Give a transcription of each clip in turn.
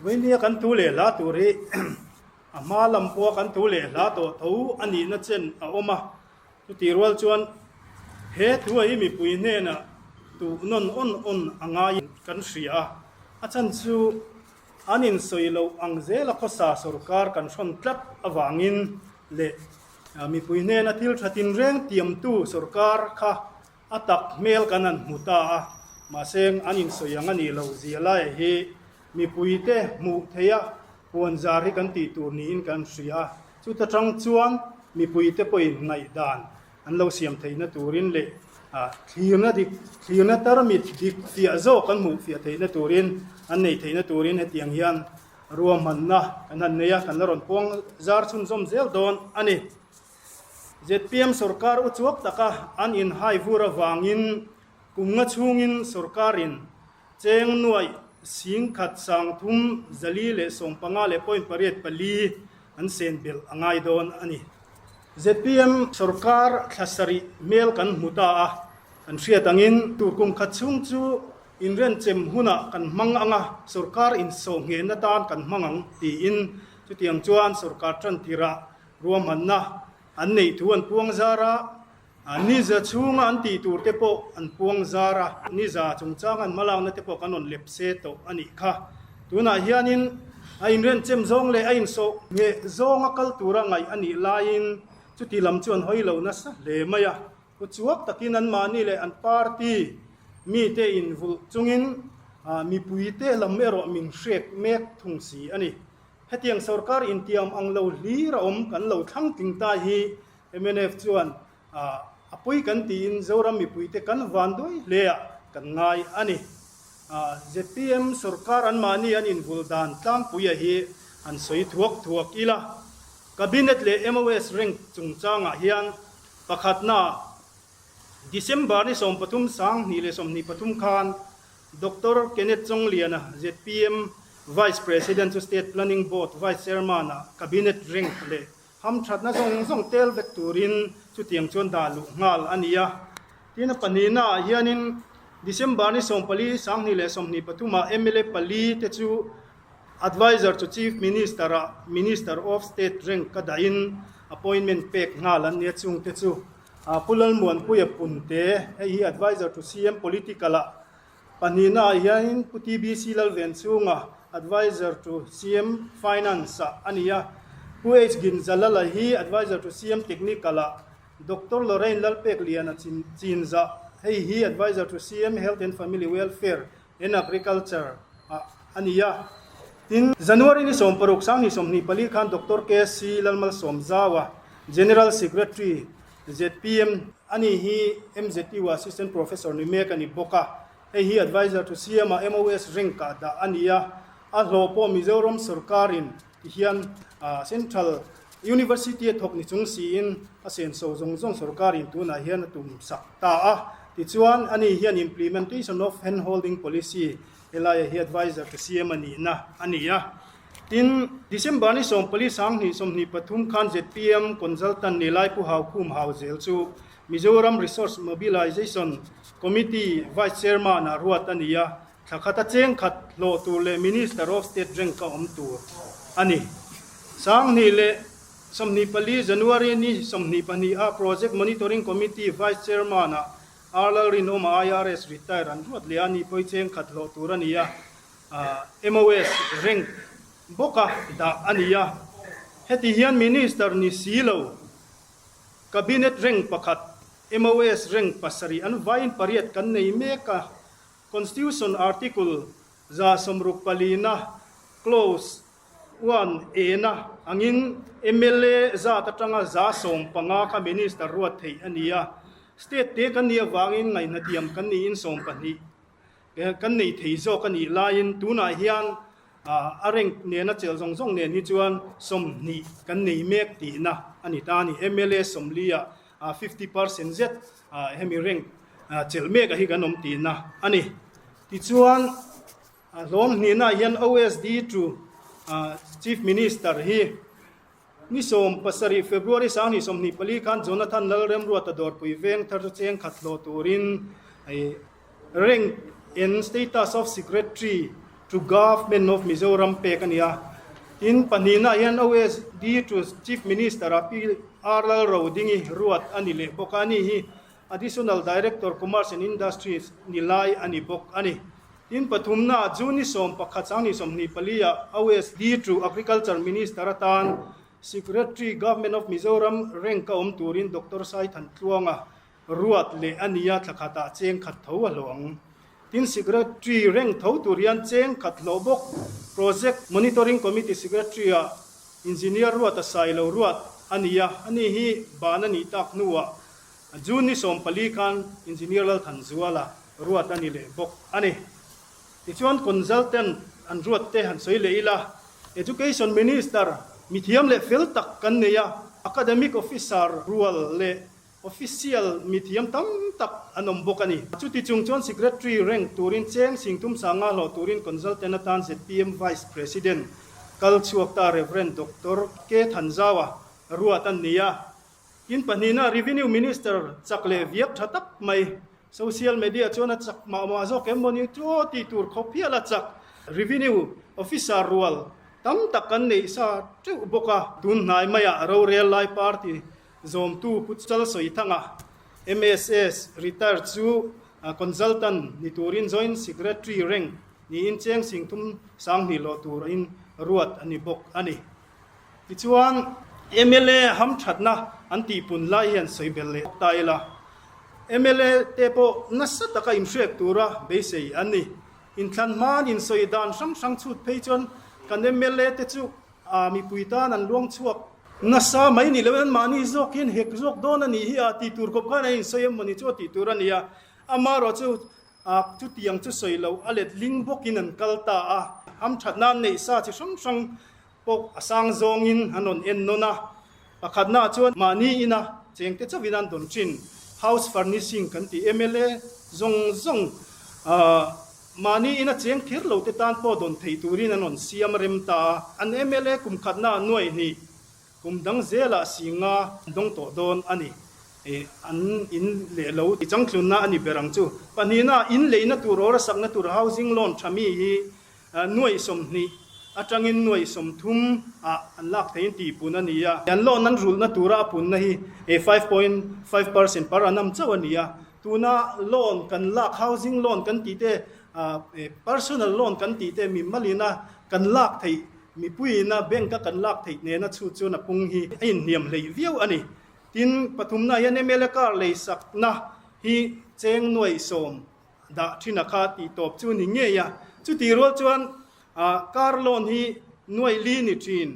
Vawinia kan thu leh hla tur hi a hma lam pawha kan thu leh hla tawh tho a nihna chen a awm a. Chutih rual chuan he thu hi mipui hnenah tuh nawn awn awn a ngai kan hria a, a chhan chu an insawi loh ang zela khawsa sorkar kan hrawn tlat avangin leh mipui hnena thil tha tinreng tiamtu sorkar kha a tak hmel kan han hmu ta a, mahse an insawi ang a nih loh zia laia hi mipuite hmuh theih a puan zar hi kan tih tur niin kan hria a, chuta tang chuan mipuite pawhin ngaihdan an lo siam theihna turin leh thlirna dik thlirna tarmit dik fiah zawk an hmuh fiah theihna turin an neih theihna turin hetiang hian ruahmanna kan han nei a, kan la rawn puang zar chhunzawm zel dawn a ni. Zpm sorkar uchuak taka an inhai vur avangin kum nga chhungin sorkarin cheng nuaih 10,000 sangthum zali leh 15 leh point pariat pali an sen belh a ngai dawn a ni. Zpm sorkar thla sarih hmel kan hmu ta a, kan hriat angin tur kum khat chhung chu inrenchem hunah kan hmang ang a, sorkar insawhnghehna tan kan hmang ang tiin chutiang chuan sorkar tantirah Ruahmanna an neih thu an puang zar a, niza chhunga an tih tur te pawh an puang zar a, niza chungchang an hmalakna te pawh kan rawn lep se tawh a nih kha. Tunah hianin a inrenchem zawng leh a insawh ngheh zawnga kal tura ngaih a nih laiin chuti lam chu an hawi lo nasa hle mai a. Uchuak takin anmahni leh an party mite invulh chungin mipuite lam erawh min hrek mek thung si a ni. Hetiang sorkar intiam ang lo hlir a awm kan lo thlang tling ta hi mnf chuan a pawi kan tiin Zoram mipuite kan van duai hle ah kan ngai a ni. Zpm sorkar anmahni an invul dan tlangpuia hi han sawi thuak thuak ila. Cabinet leh MOS rank chungchangah hian pakhatna December ni 13 2023 khan Doctor Kenneth Chongliana, zpm Vice President chu State Planning Board Vice Chairman-ah Cabinet rank leh hamthatna zawng zawng tel vek turin chutiang chuan dah luh nghal a ni a. Tin, a pahnihnaah hianin December ni 14, 2023-ah mla pali te chu Adviser to Chief Minister-ah Minister of State rank ka dahin appointment pek nghal an ni a, chungte chu Pu Lalmuanpuia Punte, hei hi Adviser to CM Political-ah pahnihnaah hianin Pu TBC Lalvenchhunga, Adviser to CM Finance-ah a ni a, Pu H Ginzalala hi Adviser to CM Technical-ah, Doctor Lorraine Lalpekliana Chinzah, hei hi Adviser to CM Health and Family Welfare and Agriculture ah a ni a. Tin, January ni 16 2024 khan Doctor KC Lalmalsawmzaua, General Secretary, zpm, a ni hi MZU Assistant Professor ni mek a ni bawk a, hei hi Adviser to CM ah MOS rank ah dah a ni a, a hlawh pawh Mizoram sorkarin Ti hian Central University a thawk ni chung siin a senso zawng zawng sorkarin tunah hian a tum sak ta a. Tichuan, ani hian Implementation of Hand Holding Policy helaia hi adviser to CM a nihna a ni a. Tin, December ni 14 2023 khan zpm Consultant ni lai Pu Haukhum Hauzel chu Mizoram Resource Mobilization Committee Vice Chairman-ah ruat a ni a. Thla khat a cheng khat hlawh tur leh Minister of State rank a awm tur a ni. 2024 January ni 22 ah Project Monitoring Committee Vice Chairman ah R Lalrinawma IRS retire an ruat leh a ni pawi cheng khat hlawh tur a ni a, MOS rank bawka dah a ni a. Heti hian Minister ni si lo Cabinet rank pakhat, MOS rank pasarih an vaiin pariat kan nei mek a. Constitution Article 164 Clause one ena angin mla zat atanga 15% kha Minister ruat theih a ni a. State te kan nih avangin ngaihnatiam kan niin 12 kan nei thei zawk a nih laiin tunah hian a rank nena chelh zawng zawng nen hi chuan 20 kan nei mek tihna a ni ta a ni. Mla 40 ah 50% zet hemi rank chelh mek a hi kan awm tihna a ni. Tichuan, hlawm hnihnaah hian OSD to Chief Minister hi ni 17 February 2024 khan Jonathan Lalremruata dawrpui veng thar chu cheng khat hlawh turin rank and status of Secretary. To Government of Mizoram pek a ni a. Tin, pahnihna hian OSD to Chief Minister ah Pi R Lalrodingi ruat a ni leh bawk a, ani hi Additional Director Commerce and Industries ni lai a ni bawk a ni. Tin, pathumna June ni 11 2024 ah OSD to Agriculture Minister atan Secretary Government of Mizoram rank a awm turin Doctor Saithan Tluanga ruat leh a nia thla khatah cheng khat tho a hlawh ang. Tin, Secretary reng tho tur hian cheng khat hlawh bawk. Project Monitoring Committee Secretary-ah Engineer ruat a sai lo ruat a ni a, ani hi ban a nih tak hnuah June ni 14 khan Engineer Lalthanzuala ruat a ni leh bawk a ni. Tichuan Consultant an ruat te han sawi leh ila, Education Minister mithiam leh fel tak kan nei a, Academic Officer rual leh Official mithiam tam tak an awm bawk a ni. Chuti chung chuan Secretary rank turin cheng singtum sanga hlawh turin Consultant atan zpm Vice President kal chhuak ta Rev. Doctor K. Thanzawa ruat an ni a. Tin pahnihna Revenue Minister chak leh viak tha tak mai Social media chuan a chak mah mah zawk em maw ni chu aw tih tur khawp hial a chak. Revenue Officer rual tam tak kan neih sa teuh bawk a. Tun hnai maiah rorel lai party Zawmtu Pu Chalsawithanga, MSS, retired chu Consultant ni turin Joint Secretary rank niin cheng singthum 2000 hlawh turin ruat a ni bawk a ni. Tichuan, mla hamthatna an tihpun lai hian sawi belh leh ta ila, mla te pawh nasa taka inhriat tura beisei an ni. Inthlan hmain insawi dan hrang hrang chhut phei chuan kan mla te chu A mipui tan an luang chhuak nasa mai ni lo in mahni zawk hian hek zawk dawn a nih hi a tih tur khawp khan a insawi em mawni chu a tih tur a ni a, amaherawh chu a chutiang chu sawi loh a let ling bawkin an kal ta a, hamthat nan neih sa chi hrang hrang pawh a sang zawngin an rawn en nawn a, pakhatna chuan mahni ina chengte chauhin an dawn thin house furnishing kan tih mla zawng zawng Mahni ina cheng kher lo te tan pawh dawn thei turin an rawn siam rem ta a, an mla kum khatna nuaih hnih kum dang zelah singa dawng tawh dawn a ni. An in leh lo ti changtlunna a ni ber ang chu. Pahnihna, in leina tur or a sakna tur housing loan tha mi hi nuaih 20 atangin nuaih 30 ah an lak theiin tih pun a ni a. An loan an rulhna tura a punna hi 5.5% per annum chauh a ni a. Tuna loan kan lak, housing loan kan tih te, personal loan kan tih te mi malina kan lak theih, mipuiina bank a kan lak theih nena chhut chuan a pung hi a inhniam hleih viau a ni. Tin, pathumna hian mla car leisakna hi cheng nuaih sawm dah thin a kha tih tawp chu ni ngei a. Chutih rual chuan car loan hi nuaih li ni thin,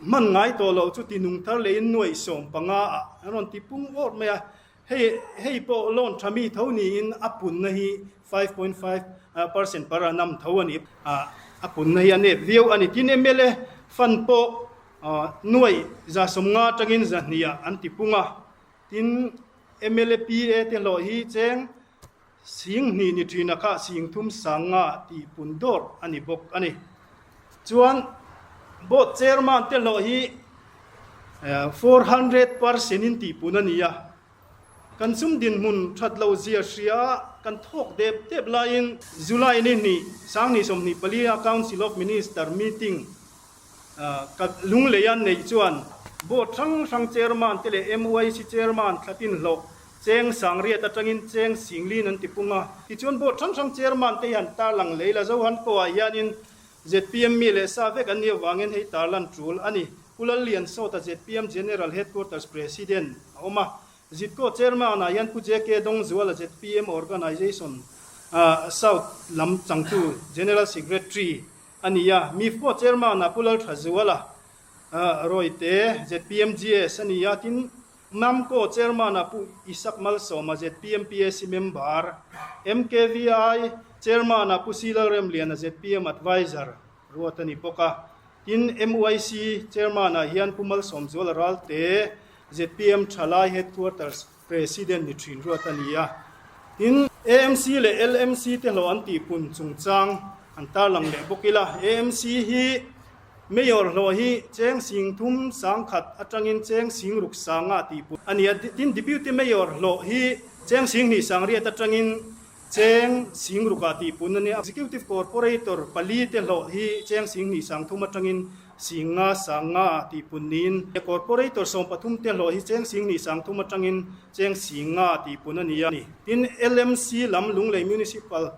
hman ngai tawh loh chu ti nung thar lehin nuaih 15 ah an rawn ti pung awrh mai a. Hei hei pawh loan tha mi tho niin a punna hi 5.5 percent per annum tho a ni. A punna hi a nep viau a ni. Tin, mla fund pawh nuaih 150 atangin 200 ah an ti pung a. Tin, mla PA te hlawh hi cheng 2000 ni thin a kha 30 sanga tih pun dawr a ni bawk a ni. Chuan board chairman te hlawh hi 400 percent in tih pun a ni a. Kan sum dinhmun that lo zia hria kan thawk dep dep laiin July ni hnih 2024 a Council of Minister meeting Ka lunglei a neih chuan Board hrang hrang Chairman te leh MYC Chairman thlatin hlawh cheng 8000 atangin cheng 40,000 an ti pung a. Tichuan Board hrang hrang Chairman te hi han tarlang lei la Zohan pawh ah hianin zpm mi leh sa vek an nih avangin hei tarlan tul a ni. Pu Lallian Sawta zpm General Headquarters President a awm a. Zitko Chairman ah hian Pu JK Dawngzuala zpm Organisation South lam changtu General Secretary A ni a, MIFCO Chairman ah Pu Lalthazuala Rawite, ZPMGS a ni a, tin NAMCO Chairman ah Pu Isak Malsawma, ZPMPAC Member, MKVI Chairman ah Pu C Lalremliana, ZPM Advisor ruat a ni bawk a, tin MYC Chairman ah hian Pu Malsawmzuala Ralte, ZPM Thalai Headquarters President ni thin ruat a ni a. Tin, AMC leh LMC te hlawh an tihpun chungchang an tarlang leh bawk ila. AMC hi Mayor hlawh hi cheng 30 100 atangin cheng 60 sanga tihpun a ni a. Tin, Deputy Mayor hlawh hi cheng 28 atangin. Cheng Singrukah tih pun a nia. Executive Corporator palite hlawh hi Cheng Singhnih Sangthum atangin Singnga Sangnga ah tih pun niin Corporator 13 te hlawh hi Cheng Singhnih Sangthum atangin Cheng Singnga ah tih pun a ni a. Tin, LMC lam Lunglei Municipal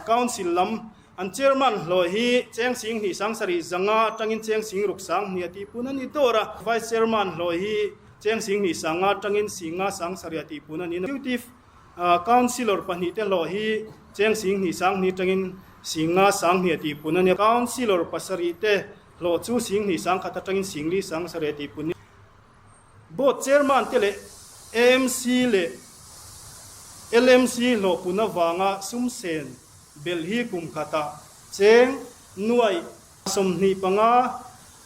Council lam an Chairman hlawh hi Cheng Singhnih Sangsarih Zanga atangin Cheng Singruk Sanghnih ah tih pun a ni dawr a. Vice Chairman hlawh hi Cheng Singhnih Sanga atangin Singnga Sangsarih ah tih pun a ni. Executive Councillor pahnihte hlawh hi cheng 2000 sanghnih atangin 50 sanghnih a tihpun a ni. Councillor pasarihte hlawh chu 2000 sangkhat atangin 40 sangsarih a tihpun a ni. Board Chairman te leh AMC leh LMC hlawh pun avanga sum sen belh hi kum khatah cheng nuaih 25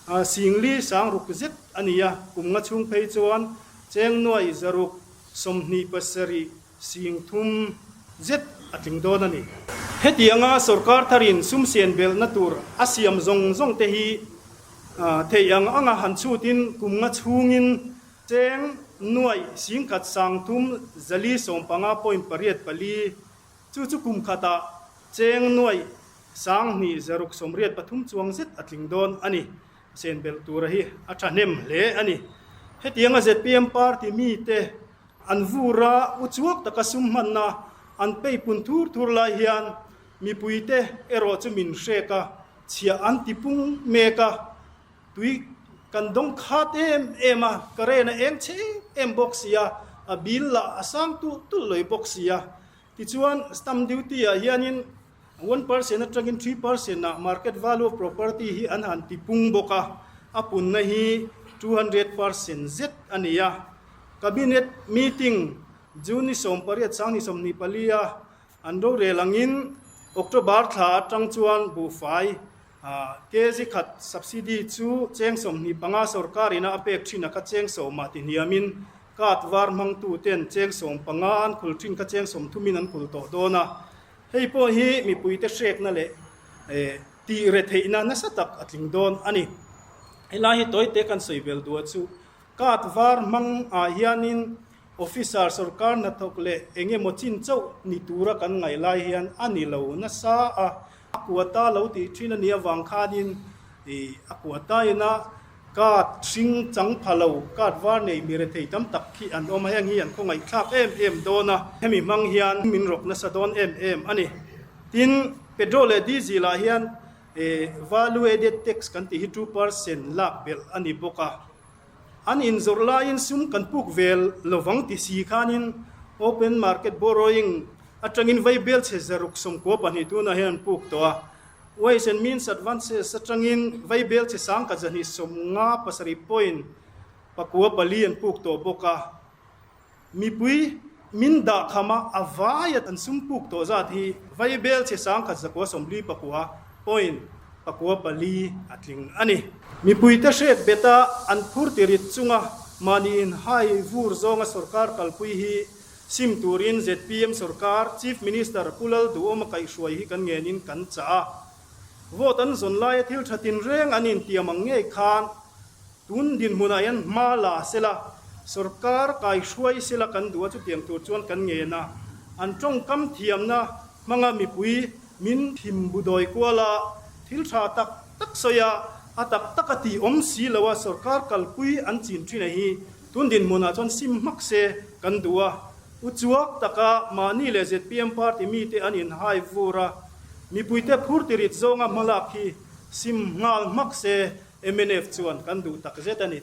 40 sangruk zet a ni a, kum nga chhung phei chuan cheng nuaih 600 27 30 zet a tling dawn a ni. Hetianga sorkar tharin sum sian belhna tur a siam zawng zawng te hi theih ang anga han chhutin kum nga chhungin cheng nuaih 10 sang thum 415 point pariat pali chu chu kum khatah cheng nuaih 2 683 chuang zet a tling dawn a ni. Sen belh tura hi a thahnem hle a ni. Hetianga zpm party mite an vur a, uchuak taka sum hmanna an peipun thur thur lai hian mipuite erawh chu min hrek a, chhiah an ti pung mek a, tui kan dawng khat em em a, current a eng chhe em em bawk si a, a bill lah a sang tulh tulh lawih bawk si a. Tichuan stamp duty ah hianin 1% atangin 3% ah market value of property hi an han ti pung bawk a, a punna hi 200% zet a ni a. Cabinet meeting June ni 18 sang ni 24 a an rorel angin October thla atang chuan buhfai kg khat subsidy chu cheng 25 sorkar ina a pek thin a kha cheng sawmah ti hniamin Card var hmangtu ten cheng 15 an khul thin kha cheng 30 in an khul tawh dawn a. Hei pawh hi mipuite hrekna leh tih re theihna nasa tak a tling dawn a ni. Helai hi tawite kan sawi bel duah chu card var hmang ah hianin officer sorkar hnathawk leh eng emaw chin chauh ni tura kan ngaih lai hian a ni lo nasa a. A quota lo tih thin a nih avang khanin a quota ina card hring chang pha lo, card var nei mi rethei tam tak khi an awm a, heng hi an khawngaihthlak em em dawn a, hemi hmang hian min rawk nasa dawn em em a ni. Tin, petrol leh diesel ah hian value added tax kan tih hi 2% lak belh a ni bawk a. An inzawrh laiin sum kan puk ve lovang ti si khanin open market borrowing atangin vaibel chhe 692 tunah hian an puk tawh a. Ways and Means Advances atangin vaibel chhe 1157 point pakua pali an puk tawh bawk a. Mipui min dah kham a, a vaia an sum puk tawh zat hi vaibel chhe 1149 point pakua pali a tling a ni. Mipuite hriat bet a, an phur tirit chunga mahni inhai vur zawnga sorkar kalpui hi sim turin zpm sorkar Chief Minister Pu Lalduhawma kaihhruai hi kan ngenin kan chah a. Vote an zawn laia thil tha tinreng an intiam ang ngei khan Tun dinhmunah hian hma la sela, sorkar kaihruai sela kan duh a, chutiang tur chuan kan ngen a. An tawngkam thiamna hmanga mipui min thim bu dawi kual a, thil tha tak tak sawi a, a tak tak a tih awm si lo a, sorkar kalpui an chin thin a hi tun dinhmunah chuan sim hmak se kan duh a. Uchuak taka mahni leh zpm party mite an inhai vur a, mipuite phur tirit zawnga hmalak hi sim nghal hmak se. Mnf chuan kan duh tak zet a ni.